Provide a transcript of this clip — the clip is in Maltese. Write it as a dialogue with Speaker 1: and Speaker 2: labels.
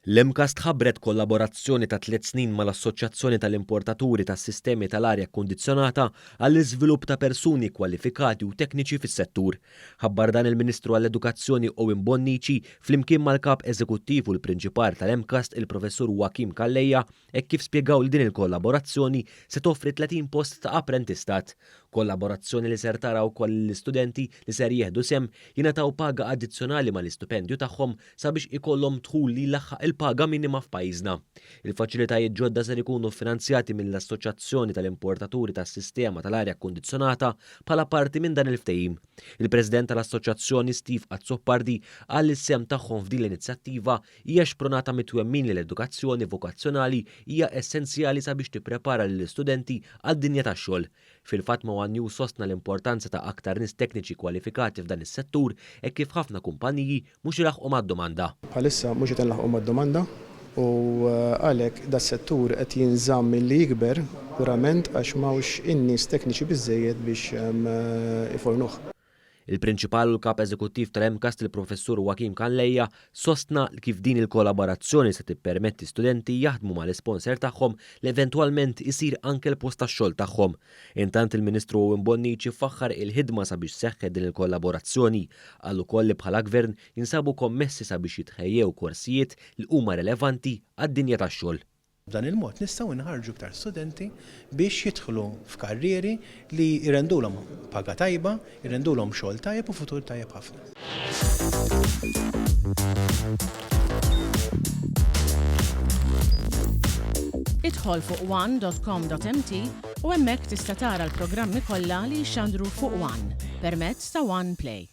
Speaker 1: L-MCAST ħabbret kollaborazzjoni ta' tliet snin mal-Assoċjazzjoni tal-Importaturi tas-Sistemi tal-Arja Kkundizzjonata għall-iżvilupp ta' persuni kwalifikati u tekniċi fis-settur. Ħabbar dan il-Ministru għall-Edukazzjoni Owen Bonnici flimkien mal-Kap Eżekuttiv u l-Prinċipal tal-MCAST il-Professur Joachim Calleja hekk kif spjegaw li din il-kollaborazzjoni se toffri 30 post ta' apprentistat. Kollaborazzjoni li ser tara wkoll lill-istudenti li ser jieħdu sehem jingħataw paga addizzjonali mal-istipendju tagħhom sabiex ikollhom dħul li jlaħħaq il-paga minima f'pajjiżna. Il-faċilitajiet ġodda ser ikunu ffinanzjati mill-Assoċjazzjoni tal-Importaturi tas-Sistema tal-Arja Kkundizzjonata bħala parti minn dan il-ftehim. Il-President tal-Assoċjazzjoni Steve Azzopardi qal li s-sehem tagħhom f'din l-inizjattiva hija xprunata mit-twemmin li l-edukazzjoni vokazzjonali hija essenzjali sabiex tipprepara lill-istudenti għad-dinja tax-xogħol. Fil-fatt ma' one News sostna l-importanza ta' aktar nies tekniċi kwalifikati f'dan is-settur hekk kif ħafna kumpaniji mhux ilaħħqu mad-domanda.
Speaker 2: Bħalissa mhux qed inlaħħqu mad-domanda u għalhekk das-settur qed jinżamm milli jikber purament għax m'hawnx in-nies tekniċi biżżejjed biex ifornuh.
Speaker 1: Il-Prinċipal u l-Kap Eżekuttiv tal-MCAST il-Professur Joachim Calleja sostna kif din il-kollaborazzjoni se tippermetti studenti jaħdmu mal-isponsor tagħhom li eventwalment isir anke l-post tax-xogħol tagħhom. Intant il-Ministru Owen Bonnici faħħar il-ħidma sabiex seħħet din il-kollaborazzjoni. Qal ukoll li bħala Gvern jinsabu kommessi sabiex jitħejjew korsijiet li huma relevanti għad-dinja tax-xogħol.
Speaker 3: B'dan il-mod nistgħu nħarrġu iktar studenti biex jidħlu f'karrieri li jrendulhom paga tajba, jrendulhom xogħol tajjeb u futur tajjeb ħafna.
Speaker 4: Idħol fuq one.com.mt u hemmhekk tista' tara l-programmi kollha li jixxandru fuq One permezz ta' One Play.